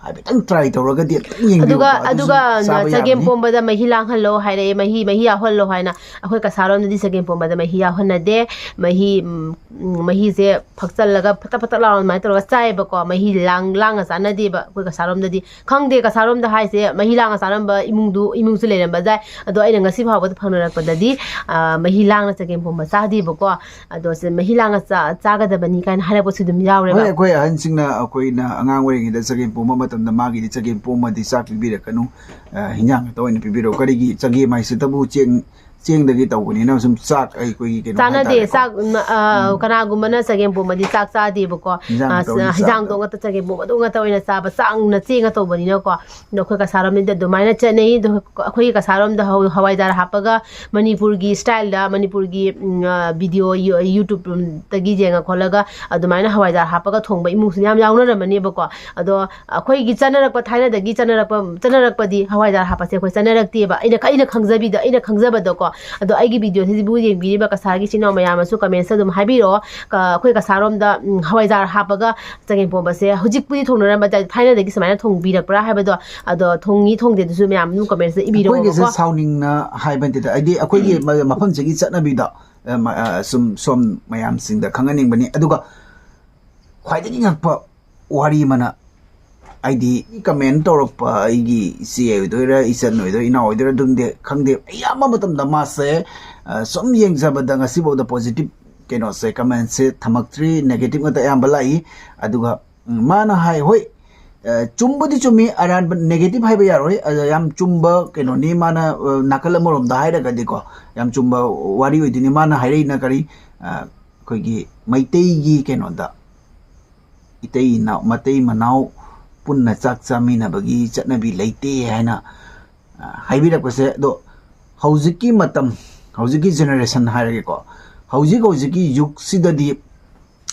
ꯍꯥꯏꯐꯦꯠꯇꯪ try ꯇꯧꯔꯒꯗꯤ ꯑꯝꯇꯪ ꯌꯦꯡꯕꯤꯌꯨꯀꯣ꯫ ꯑꯗꯨꯒ, ꯑꯗꯨꯁꯨ ꯑꯗꯨꯒ ꯆꯥꯕ ꯆꯒꯦꯝ ꯌꯥꯕꯅꯤ꯫ ꯄꯣꯝꯕꯗ ꯃꯍꯤ ꯂꯥꯡꯍꯜꯂꯣ ꯍꯥꯏꯔꯛꯑꯦ, ꯃꯍꯤ, ꯃꯍꯤ ꯌꯥꯎꯍꯜꯂꯣ ꯍꯥꯏꯅ꯫ ꯑꯩꯈꯣꯏ ꯀꯁꯥꯔꯣꯝꯗꯗꯤ ꯆꯒꯦꯝ ꯄꯣꯝꯕꯗ ꯃꯍꯤ ꯌꯥꯎꯍꯟꯅꯗꯦ꯫ ꯃꯍꯤ, ꯎꯝ, ꯎꯝ, ꯃꯍꯤꯁꯦ ꯐꯛꯆꯜꯂꯒ ꯐꯇꯛ ꯐꯇꯛ ꯂꯥꯎꯅ ꯑꯗꯨꯃꯥꯏꯅ ꯇꯧꯔꯒ ꯆꯥꯏꯌꯦꯕꯀꯣ꯫ ꯃꯍꯤ ꯂꯥꯡ-, ꯂꯥꯡꯉ ꯆꯥꯅꯗꯦꯕ ꯑꯩꯈꯣꯏ ꯀꯁꯥꯔꯣꯝꯗꯗꯤ꯫ ꯈꯪꯗꯦ, ꯀꯁꯥꯔꯣꯝꯗ ꯍꯥꯏꯁꯦ ꯃꯍꯤ ꯂꯥꯡꯉ ꯆꯥꯔꯝꯕ ꯏꯃꯨꯡꯗꯨ, ꯏꯃꯨꯡꯁꯨ ꯂꯩꯔꯝꯕ ꯌꯥꯏ꯫ ꯑꯗꯣ ꯑꯩꯅ ꯉꯁꯤ ꯐꯥꯎꯕꯗ ꯐꯪꯅꯔꯛꯄꯗꯗꯤ, ꯑ, ꯃꯍꯤ ꯂꯥꯡꯅ ꯆꯒꯦꯝ ꯄꯣꯝꯕ ꯆꯥꯗꯦꯕꯀꯣ꯫ ꯑꯗꯣ ꯁꯦ ꯃꯍꯤ ꯂꯥꯡꯉ ꯆꯥ-, ꯆꯥꯒꯗꯕꯅꯤ ꯀꯥꯏꯅ ꯍꯥꯏꯔꯛꯄꯁꯨ ꯑꯗꯨꯝ ꯌꯥꯎꯔꯦꯕ꯫ ꯍꯣꯏ, ꯑꯩꯈꯣꯏ ꯑꯍꯟꯁꯤꯡꯅ ꯑꯩꯈꯣꯏꯅ ꯑꯉꯥꯡ ꯑꯣꯏꯔꯤꯉꯩꯗ ꯆꯒꯦꯝ ꯄꯣꯝꯕ ꯃꯇꯝꯗ ꯃꯥꯒꯤꯗꯤ ꯆꯒꯦꯝ ꯄꯣꯝꯃꯗꯤ ꯆꯥꯛ ꯄꯤꯕꯤꯔꯛꯀꯅꯨ, ꯑ, ꯍꯤꯟꯖꯥꯡ ꯈꯛꯇ ꯑꯣꯏꯅ ꯄꯤꯕꯤꯔꯛꯑꯣ꯫ ꯀꯔꯤꯒꯤ ꯆꯒꯦꯝ ꯍꯥꯏꯁꯤꯇꯕꯨ ꯆꯦꯡ, ꯆꯦꯡꯗꯒꯤ ꯇꯧꯕꯅꯤꯅ ꯁꯨꯝ ꯆꯥꯛ ꯑꯩꯈꯣꯏꯒꯤ ꯀꯩꯅꯣ ꯆꯥꯟꯅꯗꯦ꯫ ꯍꯥꯏꯇꯥꯔꯦꯀꯣ꯫ ꯆꯥꯛ, ꯅ-, ꯑ, ꯎꯝ꯫ ꯀꯅꯥꯒꯨꯝꯕꯅ ꯆꯒꯦꯝ ꯄꯣꯝꯕꯗꯤ ꯆꯥꯛ ꯆꯥꯗꯦꯕꯀꯣ꯫ ꯍꯤꯟꯖꯥꯡ ꯑ, ꯈꯛꯇ ꯑꯣꯏꯅ ꯍꯤꯟꯖꯥꯡꯗꯣ ꯆꯥꯕꯗꯣ꯫ ꯉꯥꯛꯇ, ꯆꯒꯦꯝ ꯄꯣꯝꯕꯗꯣ ꯉꯥꯛꯇ ꯑꯣꯏꯅ ꯆꯥꯕ, ꯆꯥꯡꯅ ꯆꯦꯡꯒ ꯇꯧꯕꯅꯤꯅꯀꯣ꯫ ꯑꯗꯣ ꯑꯩꯈꯣꯏ ꯀꯁꯥꯔꯣꯝꯗꯗꯤ ꯑꯗꯨꯃꯥꯏꯅ ꯆꯠꯅꯩ꯫ ꯑꯗꯣ ꯑꯩꯈꯣꯏꯒꯤ ꯀꯁꯥꯔꯣꯝꯗ ꯍꯧ-, ꯍꯋꯥꯏꯖꯥꯔ ꯍꯥꯞꯄꯒ ꯃꯅꯤꯄꯨꯔꯒꯤ ꯁ꯭ꯇꯥꯏꯜꯗ, ꯃꯅꯤꯄꯨꯔꯒꯤ, ꯎꯝ, ꯑ, ꯚꯤꯗꯤꯑꯣ, ꯌꯨ-, YouTube ꯇꯒꯤ ꯌꯦꯡꯉ ꯈꯣꯠꯂꯒ ꯑꯗꯨꯃꯥꯏꯅ ꯍꯋꯥꯏꯖꯥꯔ ꯍꯥꯞꯄꯒ ꯊꯣꯡꯕ ꯏꯃꯨꯡꯁꯨ ꯌꯥꯝ ꯌꯥꯎꯅꯔꯝꯃꯅꯦꯕꯀꯣ꯫ ꯑꯗꯣ ꯑꯩꯈꯣꯏꯒꯤ ꯆꯠꯅꯔꯛꯄ, ꯊꯥꯏꯅꯗꯒꯤ ꯆꯠꯅꯔꯛꯄ, ꯆꯠꯅꯔꯛꯄꯗꯤ ꯍꯋꯥꯏꯖꯥꯔ ꯍꯥꯞꯄꯁꯦ ꯑꯩꯈꯣꯏ ꯆꯠꯅꯔꯛꯇꯦꯕ꯫ ꯑꯩꯅ, ꯑꯩꯅ ꯈꯪꯖꯕꯤꯗ, ꯑꯩꯅ ꯈꯪꯖꯕꯗꯀꯣ, ꯑꯗꯣ ꯑꯩꯒꯤ ꯚꯤꯗꯤꯑꯣꯁꯤꯕꯨ ꯌꯦꯡꯕꯤꯔꯤꯕ ꯀꯁꯥꯔꯒꯤ ꯏꯆꯤꯟ ꯏꯅꯥꯎ ꯃꯌꯥꯝ ꯑꯃꯁꯨ ꯀꯃꯦꯟꯁꯇ ꯑꯗꯨꯝ ꯍꯥꯏꯕꯤꯔꯛꯑꯣ꯫ ꯀ-, ꯑꯩꯈꯣꯏ ꯀꯁꯥꯔꯣꯝꯗ, ꯎꯝ, ꯍꯋꯥꯏꯖꯥꯔ ꯍꯥꯞꯄꯒ ꯆꯒꯦꯝ ꯄꯣꯝꯕꯁꯦ ꯍꯧꯖꯤꯛꯄꯨꯗꯤ ꯊꯣꯡꯅꯔꯝꯕ ꯇꯥꯏ-, ꯊꯥꯏꯅꯗꯒꯤ ꯁꯨꯃꯥꯏꯅ ꯊꯣꯡꯕꯤꯔꯛꯄ꯭ꯔꯥ ꯍꯥꯏꯕꯗꯣ, ꯑꯗꯣ ꯊꯣꯡꯉꯤ ꯊꯣꯡꯗꯦꯗꯨꯁꯨ ꯃꯌꯥꯝ ꯑꯗꯨꯝ ꯀꯃꯦꯟꯁꯇ ꯑꯩꯈꯣꯏꯒꯤꯁꯦ ꯏꯕꯤꯔꯛꯑꯣꯕꯀꯣ꯫ ꯁꯥꯎꯅꯤꯡꯅ ꯍꯥꯏꯕ ꯅꯠꯇꯦꯗ, ꯍꯥꯏꯗꯤ ꯑꯩꯈꯣꯏꯒꯤ ꯃ-, ꯃꯐꯝꯁꯤꯒꯤ ꯆꯠꯅꯕꯤꯗ, ꯑ, ꯃ-, ꯑ, ꯁꯨꯝ ꯁꯣꯝ ꯃꯌꯥꯝꯁꯤꯡꯗ ꯈꯪꯍꯟꯅꯤꯡꯕꯅꯤ꯫ ꯑꯗꯨꯒ ꯈ꯭ꯋꯥꯏꯗꯒꯤ ꯉꯛꯄ ꯋꯥꯔꯤ ꯑꯃꯅ, ꯍꯥꯏꯗꯤ ꯀꯃꯦꯟ ꯇꯧꯔꯛꯄ ꯑꯩꯒꯤ ꯏꯆꯦ ꯑꯣꯏꯗꯣꯏꯔꯥ, ꯏꯆꯟ ꯑꯣꯏꯗꯣꯏꯔꯥ, ꯏꯅꯥꯎ ꯑꯣꯏꯗꯣꯏꯔꯥ, ꯑꯗꯨꯝꯗꯤ ꯈꯪꯗꯦ, ꯑꯌꯥꯝꯕ ꯃꯇꯝꯗ ꯃꯥꯁꯦ, ꯑ, ꯁꯨꯝ ꯌꯦꯡꯖꯕꯗ ꯉꯁꯤꯐꯥꯎꯗ ꯄꯣꯖꯤꯇꯤꯚ ꯀꯩꯅꯣꯁꯦ, ꯀꯃꯦꯟꯁꯦ ꯊꯝꯃꯛꯇ꯭ꯔꯤ, ꯅꯦꯒꯦꯇꯤꯚ ꯉꯥꯛꯇ ꯑꯌꯥꯝꯕ ꯂꯥꯛꯏ꯫ ꯑꯗꯨꯒ, ꯎꯝ, ꯃꯥꯅ ꯍꯥꯏ, ꯍꯣꯏ, ꯑ, ꯆꯨꯝꯕꯨꯗꯤ ꯆꯨꯝꯃꯤ, ꯑꯔꯥꯟꯕ ꯅꯦꯒꯦꯇꯤꯚ ꯍꯥꯏꯕ ꯌꯥꯔꯣꯏ, ꯑ, ꯌꯥꯝ ꯆꯨꯝꯕ ꯀꯩꯅꯣꯅꯤ꯫ ꯃꯥꯅ, ꯑ, ꯅꯥꯀꯜ ꯑꯃꯔꯣꯝꯗ ꯍꯥꯏꯔꯒꯗꯤꯀꯣ, ꯌꯥꯝ ꯆꯨꯝꯕ ꯋꯥꯔꯤ ꯑꯣꯏꯗꯣꯏꯅꯤ꯫ ꯃꯥꯅ ꯍꯥꯏꯔꯛꯏꯅ ꯀꯔꯤ, ꯑ, ꯑꯩꯈꯣꯏꯒꯤ ꯃꯩꯇꯩꯒꯤ ꯀꯩꯅꯣꯗ ꯏꯇꯩ ꯏꯅꯥꯎ, ꯃꯇꯩ ꯃꯅꯥꯎ ꯄꯨꯟꯅ ꯆꯥꯛ ꯆꯥꯃꯤꯟꯅꯕꯒꯤ ꯆꯠꯅꯕꯤ ꯂꯩꯇꯦ ꯍꯥꯏꯅ, ꯑ, ꯍꯥꯏꯕꯤꯔꯛꯄꯁꯦ꯫ ꯑꯗꯣ ꯍꯧꯖꯤꯛꯀꯤ ꯃꯇꯝ, ꯍꯧꯖꯤꯛꯀꯤ ꯖꯦꯅꯦꯔꯦꯁꯟ ꯍꯥꯏꯔꯒꯦꯀꯣ, ꯍꯧꯖꯤꯛ ꯍꯧꯖꯤꯛꯀꯤ ꯌꯨꯒꯁꯤꯗꯗꯤ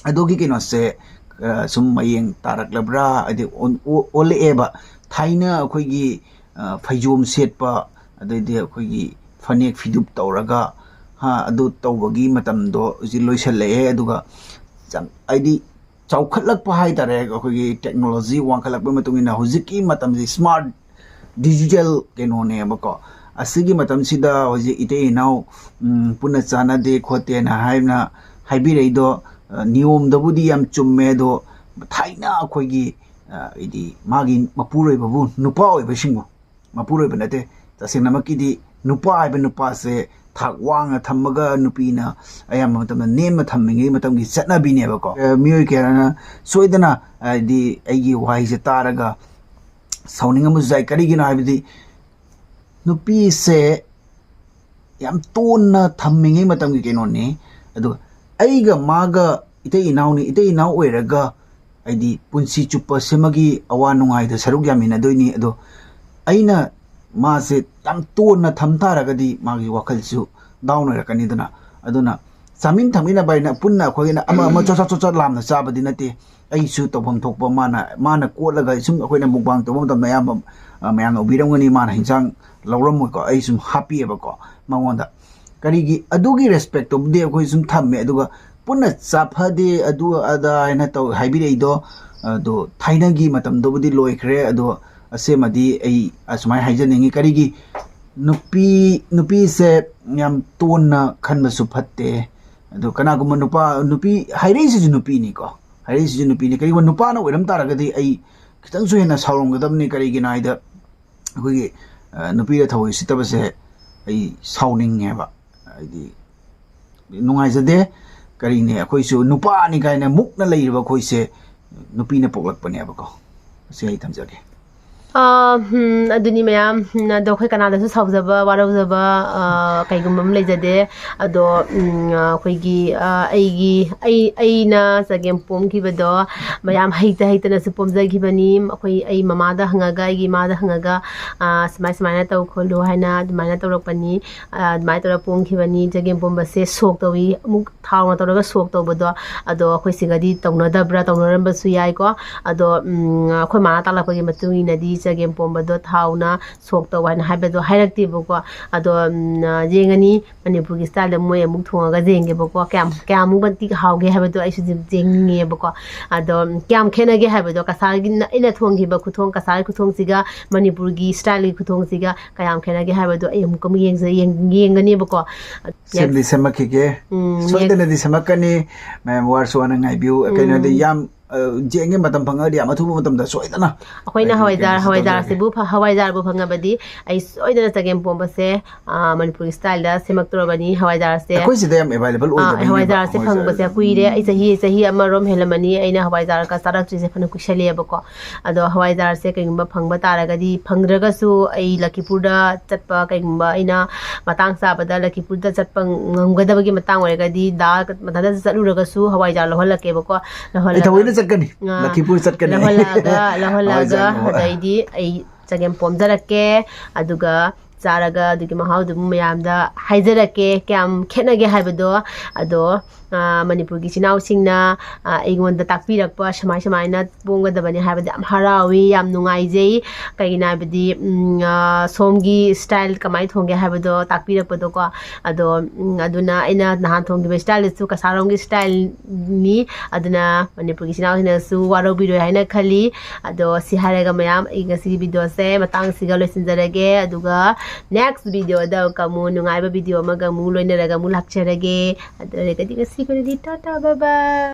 ꯑꯗꯨꯒꯤ ꯀꯩꯅꯣꯁꯦ, ꯑ, ꯁꯨꯝ ꯃꯌꯦꯡ ꯇꯥꯔꯛꯂꯕ꯭ꯔꯥ? ꯍꯥꯏꯗꯤ ꯑꯣꯟ-, ꯑꯣ-, ꯑꯣꯜꯂꯛꯑꯦꯕ꯫ ꯊꯥꯏꯅ ꯑꯩꯈꯣꯏꯒꯤ, ꯑ, ꯐꯩꯖꯣꯝ ꯁꯦꯠꯄ, ꯑꯗꯩꯗꯤ ꯑꯩꯈꯣꯏꯒꯤ ꯐꯅꯦꯛ ꯐꯤꯗꯨꯞ ꯇꯧꯔꯒ, ꯍꯥ, ꯑꯗꯨ ꯇꯧꯕꯒꯤ ꯃꯇꯝꯗꯣ ꯍꯧꯖꯤꯛ ꯂꯣꯏꯁꯜꯂꯛꯑꯦ꯫ ꯑꯗꯨꯒ ꯆꯪ-, ꯍꯥꯏꯗꯤ ꯆꯥꯎꯈꯠꯂꯛꯄ ꯍꯥꯏꯇꯥꯔꯦ, ꯑꯩꯈꯣꯏꯒꯤ ꯇꯦꯛꯅꯣꯂꯣꯖꯤ ꯋꯥꯡꯈꯠꯂꯛꯄꯒꯤ ꯃꯇꯨꯡ ꯏꯟꯅ ꯍꯧꯖꯤꯛꯀꯤ ꯃꯇꯝꯁꯤ ꯁ꯭ꯃꯥꯔꯠ ꯗꯤꯖꯤꯇꯦꯜ ꯀꯩꯅꯣꯅꯦꯕꯀꯣ꯫ ꯑꯁꯤꯒꯤ ꯃꯇꯝꯁꯤꯗ ꯍꯧꯖꯤꯛ ꯏꯇꯩ ꯏꯅꯥꯎ, ꯎꯝ, ꯄꯨꯟꯅ ꯆꯥꯟꯅꯗꯦ ꯈꯣꯠꯇꯦꯅ ꯍꯥꯏꯅ ꯍꯥꯏꯕꯤꯔꯛꯏꯗꯣ, ꯑ, ꯅꯤꯌꯣꯝꯗꯕꯨꯗꯤ ꯌꯥꯝ ꯆꯨꯝꯃꯦ, ꯑꯗꯣ ꯊꯥꯏꯅ ꯑꯩꯈꯣꯏꯒꯤ, ꯑ, ꯍꯥꯏꯗꯤ ꯃꯥꯒꯤ ꯃꯄꯨꯔꯣꯏꯕꯕꯨ, ꯅꯨꯄꯥ ꯑꯣꯏꯕꯁꯤꯡꯕꯨ, ꯃꯄꯨꯔꯣꯏꯕ ꯅꯠꯇꯦ, ꯇꯁꯦꯡꯅꯃꯛꯀꯤꯗꯤ ꯅꯨꯄꯥ ꯍꯥꯏꯕ ꯅꯨꯄꯥꯁꯦ ꯊꯥꯛ ꯋꯥꯡꯅ ꯊꯝꯃꯒ ꯅꯨꯄꯤꯅ ꯑꯌꯥꯝꯕ ꯃꯇꯝꯗ ꯅꯦꯝꯅ ꯊꯝꯃꯤꯉꯩ ꯃꯇꯝꯒꯤ ꯆꯠꯅꯕꯤꯅꯦꯕꯀꯣ꯫ ꯑ, ꯃꯤꯑꯣꯏ ꯀꯌꯥꯅ ꯁꯣꯏꯗꯅ, ꯍꯥꯏꯗꯤ, ꯑꯩꯒꯤ ꯋꯥꯍꯩꯁꯦ ꯇꯥꯔꯒ ꯁꯥꯎꯅꯤꯡꯉꯝꯕꯁꯨ ꯌꯥꯏ꯫ ꯀꯔꯤꯒꯤꯅꯣ ꯍꯥꯏꯕꯗꯤ ꯅꯨꯄꯤꯁꯦ ꯌꯥꯝ ꯇꯣꯟꯅ ꯊꯝꯃꯤꯉꯩ ꯃꯇꯝꯒꯤ ꯀꯩꯅꯣꯅꯤ꯫ ꯑꯗꯨꯒ ꯑꯩꯒ ꯃꯥꯒ ꯏꯇꯩ ꯏꯅꯥꯎꯅꯤ, ꯏꯇꯩ ꯏꯅꯥꯎ ꯑꯣꯏꯔꯒ ꯍꯥꯏꯗꯤ ꯄꯨꯟꯁꯤ ꯆꯨꯞꯄ ꯁꯤꯃꯒꯤ ꯑꯋꯥ ꯅꯨꯡꯉꯥꯏꯗ ꯁꯔꯨꯛ ꯌꯥꯃꯤꯟꯅꯗꯣꯏꯅꯤ꯫ ꯑꯗꯣ ꯑꯩꯅ ꯃꯥꯁꯦ ꯌꯥꯝ ꯇꯣꯟꯅ ꯊꯝ ꯇꯥꯔꯒꯗꯤ ꯃꯥꯒꯤ ꯋꯥꯈꯜꯁꯨ ꯗꯥꯎꯟ ꯑꯣꯏꯔꯛꯀꯅꯤꯗꯅ꯫ ꯑꯗꯨꯅ ꯆꯥꯃꯤꯟ ꯊꯛꯃꯤꯟꯅꯕ ꯍꯥꯏꯅ ꯄꯨꯟꯅ ꯑꯩꯈꯣꯏꯒꯤꯅ ꯑꯃ ꯑꯃ ꯆꯣꯠ ꯆꯣꯠ ꯆꯣꯠ ꯆꯣꯠ ꯂꯥꯝꯅ ꯆꯥꯕꯗꯤ ꯅꯠꯇꯦ꯫ ꯑꯩꯁꯨ ꯇꯧꯐꯝ ꯊꯣꯛꯄ ꯃꯥꯅ, ꯃꯥꯅ ꯀꯣꯠꯂꯒ ꯁꯨꯝ ꯑꯩꯈꯣꯏꯅ mukbang ꯇꯧꯕ ꯃꯇꯝꯗ ꯑꯌꯥꯝꯕ, ꯑ, ꯃꯌꯥꯝꯅ ꯎꯕꯤꯔꯝꯒꯅꯤ, ꯃꯥꯅ ꯍꯤꯟꯖꯥꯡ ꯂꯧꯔꯝꯃꯣꯏꯀꯣ, ꯑꯩ ꯁꯨꯝ ꯍꯥꯞꯄꯤꯑꯕꯀꯣ ꯃꯉꯣꯟꯗ꯫ ꯀꯔꯤꯒꯤ ꯑꯗꯨꯒꯤ respectꯇꯨꯕꯨꯗꯤ ꯑꯩꯈꯣꯏ ꯁꯨꯝ ꯊꯝꯃꯦ, ꯑꯗꯨꯒ ꯄꯨꯟꯅ ꯆꯥꯐꯗꯦ ꯑꯗꯨ ꯑꯗꯥ ꯍꯥꯏꯅ ꯇꯧ ꯍꯥꯏꯕꯤꯔꯛꯏꯗꯣ, ꯑꯗꯣ ꯊꯥꯏꯅꯒꯤ ꯃꯇꯝꯗꯨꯕꯨꯗꯤ ꯂꯣꯏꯈ꯭ꯔꯦ꯫ ꯑꯗꯣ ꯑꯁꯦꯡꯕꯗꯤ ꯑꯩ ꯑꯁꯨꯃꯥꯏꯅ ꯍꯥꯏꯖꯅꯤꯡꯉꯤ, ꯀꯔꯤꯒꯤ ꯅꯨꯄꯤ, ꯅꯨꯄꯤꯁꯦ ꯌꯥꯝ ꯇꯣꯟꯅ ꯈꯟꯕꯁꯨ ꯐꯠꯇꯦ꯫ ꯑꯗꯣ ꯀꯅꯥꯒꯨꯝꯕ ꯅꯨꯄꯥ, ꯅꯨꯄꯤ ꯍꯥꯏꯔꯛꯏꯁꯤꯁꯨ ꯅꯨꯄꯤꯅꯤꯀꯣ, ꯍꯥꯏꯔꯛꯏꯁꯤꯁꯨ ꯅꯨꯄꯤꯅꯤ꯫ ꯀꯔꯤꯒꯨꯝꯕ ꯅꯨꯄꯥꯅ ꯑꯣꯏꯔꯝ ꯇꯥꯔꯒꯗꯤ ꯑꯩ ꯈꯤꯇꯪꯁꯨ ꯍꯦꯟꯅ ꯁꯥꯎꯔꯝꯒꯗꯕꯅꯤ꯫ ꯀꯔꯤꯒꯤꯅꯣ ꯍꯥꯏꯗ ꯑꯩꯈꯣꯏꯒꯤ, ꯑ, ꯅꯨꯄꯤꯗ ꯊꯑꯣꯏ ꯎꯁꯤꯠꯇꯕꯁꯦ ꯑꯩ ꯁꯥꯎꯅꯤꯡꯉꯦꯕ, ꯍꯥꯏꯗꯤ ꯅꯨꯡꯉꯥꯏꯖꯗꯦ꯫ ꯀꯔꯤꯅꯦ, ꯑꯩꯈꯣꯏꯁꯨ ꯅꯨꯄꯥꯅꯤ ꯀꯥꯏꯅ ꯃꯨꯛꯅ ꯂꯩꯔꯤꯕ ꯑꯩꯈꯣꯏꯁꯦ ꯅꯨꯄꯤꯅ ꯄꯣꯛꯂꯛꯄꯅꯦꯕꯀꯣ꯫ ꯑꯁꯤ ꯑꯩ ꯊꯝꯖꯒꯦ꯫ ꯑ, ꯎꯝ, ꯑꯗꯨꯅꯤ ꯃꯌꯥꯝ꯫ ꯎꯝ, ꯑꯗꯣ ꯑꯩꯈꯣꯏ ꯀꯅꯥꯗꯁꯨ ꯁꯥꯎꯖꯕ, ꯋꯥꯔꯧꯖꯕ, ꯑ, ꯀꯩꯒꯨꯝꯕ ꯑꯃ ꯂꯩꯖꯗꯦ꯫ ꯑꯗꯣ, ꯎꯝ, ꯑ, ꯑꯩꯈꯣꯏꯒꯤ, ꯑ, ꯑꯩꯒꯤ, ꯑꯩ, ꯑꯩꯅ ꯆꯒꯦꯝ ꯄꯣꯝꯈꯤꯕꯗꯣ ꯃꯌꯥꯝ ꯍꯩꯇ ꯍꯩꯇꯅꯁꯨ ꯄꯣꯝꯖꯈꯤꯕꯅꯤ꯫ ꯑꯩꯈꯣꯏ, ꯑꯩ ꯃꯃꯥꯗ ꯍꯪꯉꯒ, ꯑꯩꯒꯤ ꯏꯃꯥꯗ ꯍꯪꯉꯒ, ꯑ, ꯁꯨꯃꯥꯏ ꯁꯨꯃꯥꯏꯅ ꯇꯧ ꯈꯣꯠꯂꯨ ꯍꯥꯏꯅ ꯑꯗꯨꯃꯥꯏꯅ ꯇꯧꯔꯛꯄꯅꯤ꯫ ꯑ, ꯑꯗꯨꯃꯥꯏꯅ ꯇꯧꯔꯒ ꯄꯣꯝꯈꯤꯕꯅꯤ꯫ ꯆꯒꯦꯝ ꯄꯣꯝꯕꯁꯦ ꯁꯣꯛ ꯇꯧꯏ, ꯑꯃꯨꯛ ꯊꯥꯎꯅ ꯇꯧꯔꯒ ꯁꯣꯛ ꯇꯧꯕꯗꯣ, ꯑꯗꯣ ꯑꯩꯈꯣꯏ ꯁꯤꯒꯗꯤ ꯇꯧꯅꯗꯕ꯭ꯔꯥ, ꯇꯧꯅꯔꯝꯕꯁꯨ ꯌꯥꯏꯀꯣ꯫ ꯑꯗꯣ, ꯎꯝ, ꯑꯩꯈꯣꯏ ꯃꯥꯅ ꯇꯥꯛꯂꯛꯄꯒꯤ ꯃꯇꯨꯡ ꯏꯟꯅꯗꯤ ꯆꯒꯦꯝ ꯄꯣꯝꯕꯗꯣ ꯊꯥꯎꯅ ꯁꯣꯛ ꯇꯧ ꯍꯥꯏꯅ ꯍꯥꯏꯕꯗꯣ ꯍꯥꯏꯔꯛꯇꯦꯕꯀꯣ꯫ ꯑꯗꯣ, ꯎꯝ, ꯌꯦꯡꯉꯅꯤ, ꯃꯅꯤꯄꯨꯔꯒꯤ styleꯗ ꯃꯣꯏ ꯑꯃꯨꯛ ꯊꯣꯡꯉꯒ ꯌꯦꯡꯒꯦꯕꯀꯣ꯫ ꯀꯌꯥꯝ, ꯀꯌꯥꯃꯨꯛ ꯃꯇꯤꯛ ꯍꯥꯎꯒꯦ ꯍꯥꯏꯕꯗꯣ ꯑꯩꯁꯨ ꯌꯦꯡꯅꯤꯡꯉꯦꯕꯀꯣ꯫ ꯑꯗꯣ, ꯎꯝ, ꯀꯌꯥꯝ ꯈꯦꯠꯅꯒꯦ ꯍꯥꯏꯕꯗꯣ, ꯀꯁꯥꯔꯒꯤ, ꯑꯩꯅ ꯊꯣꯡꯈꯤꯕ ꯈꯨꯊꯣꯡ, ꯀꯁꯥꯔꯒꯤ ꯈꯨꯊꯣꯡꯁꯤꯒ ꯃꯅꯤꯄꯨꯔꯒꯤ styleꯒꯤ ꯈꯨꯊꯣꯡꯁꯤꯒ ꯀꯌꯥꯝ ꯈꯦꯠꯅꯒꯦ ꯍꯥꯏꯕꯗꯣ ꯑꯩ ꯑꯃꯨꯛꯀ ꯑꯃꯨꯛ ꯌꯦꯡꯖ-, ꯌꯦꯡ-, ꯌꯦꯡꯒꯅꯦꯕꯀꯣ꯫ ꯁꯦꯝꯗꯤ ꯁꯦꯝꯃꯛꯈꯤꯒꯦ꯫ ꯎꯝ, ꯁꯣꯏꯗꯅꯗꯤ ꯁꯦꯝꯃꯛꯀꯅꯤ꯫ ꯃꯌꯥꯝ ꯋꯥꯔꯁꯨ ꯋꯥꯅ ꯉꯥꯏꯕꯤꯌꯨ꯫ ꯎꯝ꯫ ꯀꯩꯅꯣꯗꯤ ꯌꯥꯝ, ꯑ, ꯌꯦꯡꯒꯦ, ꯃꯇꯝ ꯐꯪꯉꯒꯗꯤ ꯌꯥꯝ ꯑꯊꯨꯕ ꯃꯇꯝꯗ ꯁꯣꯏꯗꯅ ꯑꯩꯈꯣꯏꯅ ꯑꯩ ꯍꯋꯥꯏꯖꯥꯔ, ꯀꯩꯅꯣꯁꯨ ꯍꯋꯥꯏꯖꯥꯔꯁꯤꯕꯨ ꯇꯧꯖꯔꯛꯀꯦ꯫ ꯐ-, ꯍꯋꯥꯏꯖꯥꯔꯕꯨ ꯐꯪꯉꯕꯗꯤ ꯑꯩ ꯁꯣꯏꯗꯅ ꯆꯒꯦꯝ ꯄꯣꯝꯕꯁꯦ, ꯑ, ꯃꯅꯤꯄꯨꯔꯒꯤ styleꯗ ꯁꯦꯝꯃꯛꯇꯣꯔꯕꯅꯤ꯫ ꯍꯋꯥꯏꯖꯥꯔꯁꯦ, ꯑꯩꯈꯣꯏ ꯁꯤꯗ ꯌꯥꯝ available ꯑ, ꯑꯣꯏꯗꯕꯅꯤꯅꯦꯕ ꯍꯋꯥꯏꯖꯥꯔꯁꯦ ꯍꯋꯥꯏꯖꯥꯔ꯫ ꯐꯪꯕꯁꯦ ꯀꯨꯏꯔꯦ꯫ ꯑꯩ ꯆꯍꯤ, ꯆꯍꯤ ꯑꯃꯔꯣꯝ ꯍꯦꯜꯂꯝꯃꯅꯤ ꯑꯩꯅ ꯍꯋꯥꯏꯖꯥꯔꯒ ꯆꯥꯔꯛꯇ꯭ꯔꯤꯁꯦ, ꯐꯅ ꯀꯨꯏꯁꯜꯂꯛꯑꯦꯕꯀꯣ꯫ ꯑꯗꯣ ꯍꯋꯥꯏꯖꯥꯔꯁꯦ ꯀꯩꯒꯨꯝꯕ ꯐꯪꯕ ꯇꯥꯔꯒꯗꯤ, ꯐꯪꯗ꯭ꯔꯒꯁꯨ ꯑꯩ ꯂꯈꯤꯄꯨꯔꯗ ꯆꯠꯄ, ꯀꯩꯒꯨꯝꯕ ꯑꯩꯅ ꯃꯇꯥꯡ ꯆꯥꯕꯗ ꯂꯈꯤꯄꯨꯔꯗ ꯆꯠꯄ ꯉꯝꯒꯗꯕꯒꯤ ꯃꯇꯥꯡ ꯑꯣꯏꯔꯒꯗꯤ, ꯗꯥ ꯃꯊꯟꯇ ꯆꯠꯂꯨꯔꯒꯁꯨ ꯍꯋꯥꯏꯖꯥꯔ ꯂꯧꯍꯜꯂꯛꯀꯦꯕꯀꯣ꯫ ꯑꯩ ꯂꯧꯍꯜꯂꯒ ꯊꯑꯣꯏꯅ ꯆꯠꯀꯅꯤ꯫ ꯑꯥ, ꯂꯈꯤꯄꯨꯔ ꯆꯠꯀꯅꯤ ꯑꯩ꯫ ꯂꯧꯍꯜꯂꯛꯑꯒ, ꯂꯧꯍꯜꯂꯛꯑꯒ, ꯍꯋꯥꯏꯖꯥꯔ ꯂꯧꯍꯜꯂꯛꯑꯒ꯫ ꯑꯗꯩꯗꯤ ꯑꯩ ꯆꯒꯦꯝ ꯄꯣꯝꯖꯔꯛꯀꯦ꯫ ꯑꯗꯨꯒ ꯆꯥꯔꯒ ꯑꯗꯨꯒꯤ ꯃꯍꯥꯎꯗꯨꯕꯨ ꯃꯌꯥꯝꯗ ꯍꯥꯏꯖꯔꯛꯀꯦ, ꯀꯌꯥꯝ ꯈꯦꯠꯅꯒꯦ ꯍꯥꯏꯕꯗꯣ꯫ ꯑꯗꯣ ꯃꯅꯤꯄꯨꯔꯒꯤ ꯏꯆꯤꯟ ꯏꯅꯥꯎꯁꯤꯡꯅ ꯑꯩꯉꯣꯟꯗ ꯇꯥꯛꯄꯤꯔꯛꯄ, ꯁꯨꯃꯥꯏ ꯁꯨꯃꯥꯏꯅ ꯄꯣꯡꯒꯗꯕꯅꯤ ꯍꯥꯏꯕꯗ ꯌꯥꯝ ꯍꯔꯥꯎꯏ, ꯌꯥꯝ ꯅꯨꯡꯉꯥꯏꯖꯩ꯫ ꯀꯩꯒꯤꯅꯣ ꯍꯥꯏꯕꯗꯤ ꯁꯣꯝꯒꯤ ꯁ꯭ꯇꯥꯏꯜ ꯀꯃꯥꯏꯅ ꯊꯣꯡꯒꯦ ꯍꯥꯏꯕꯗꯣ ꯇꯥꯛꯄꯤꯔꯛꯄꯗꯣꯀꯣ꯫ ꯑꯗꯣ ꯑꯗꯨꯅ ꯑꯩꯅ ꯅꯍꯥꯟ ꯊꯣꯡꯈꯤꯕ ꯁ꯭ꯇꯥꯏꯜꯗꯨꯁꯨ ꯀꯁꯥꯔꯣꯝꯒꯤ ꯁ꯭ꯇꯥꯏꯜꯅꯤ꯫ ꯑꯗꯨꯅ ꯃꯅꯤꯄꯨꯔꯒꯤ ꯏꯆꯤꯟ ꯏꯅꯥꯎꯁꯤꯡꯅꯁꯨ ꯋꯥꯔꯧꯕꯤꯔꯣꯏ ꯍꯥꯏꯅ ꯈꯜꯂꯤ꯫ ꯑꯗꯣ ꯁꯤ ꯍꯥꯏꯔꯒ ꯃꯌꯥꯝ, ꯑꯩ ꯉꯁꯤꯒꯤ ꯚꯤꯗꯤꯑꯣꯁꯦ ꯃꯇꯥꯡꯁꯤꯒ ꯂꯣꯏꯁꯤꯟꯖꯔꯒꯦ꯫ ꯑꯗꯨꯒ ꯅꯦꯛꯁ ꯚꯤꯗꯤꯑꯣꯗ ꯑꯃꯨꯛ ꯅꯨꯡꯉꯥꯏꯕ ꯚꯤꯗꯤꯑꯣ ꯑꯃꯒ ꯑꯃꯨꯛ ꯂꯣꯏꯅꯔꯒ ꯑꯃꯨꯛ ꯂꯥꯛꯆꯔꯒꯦ꯫ ꯑꯗꯨ ꯑꯣꯏꯔꯒꯗꯤ ꯉꯁꯤꯒꯤ ꯑꯣꯏꯅꯗꯤ ꯇꯥꯇꯥ, ꯕꯥꯏ ꯕꯥꯏ꯫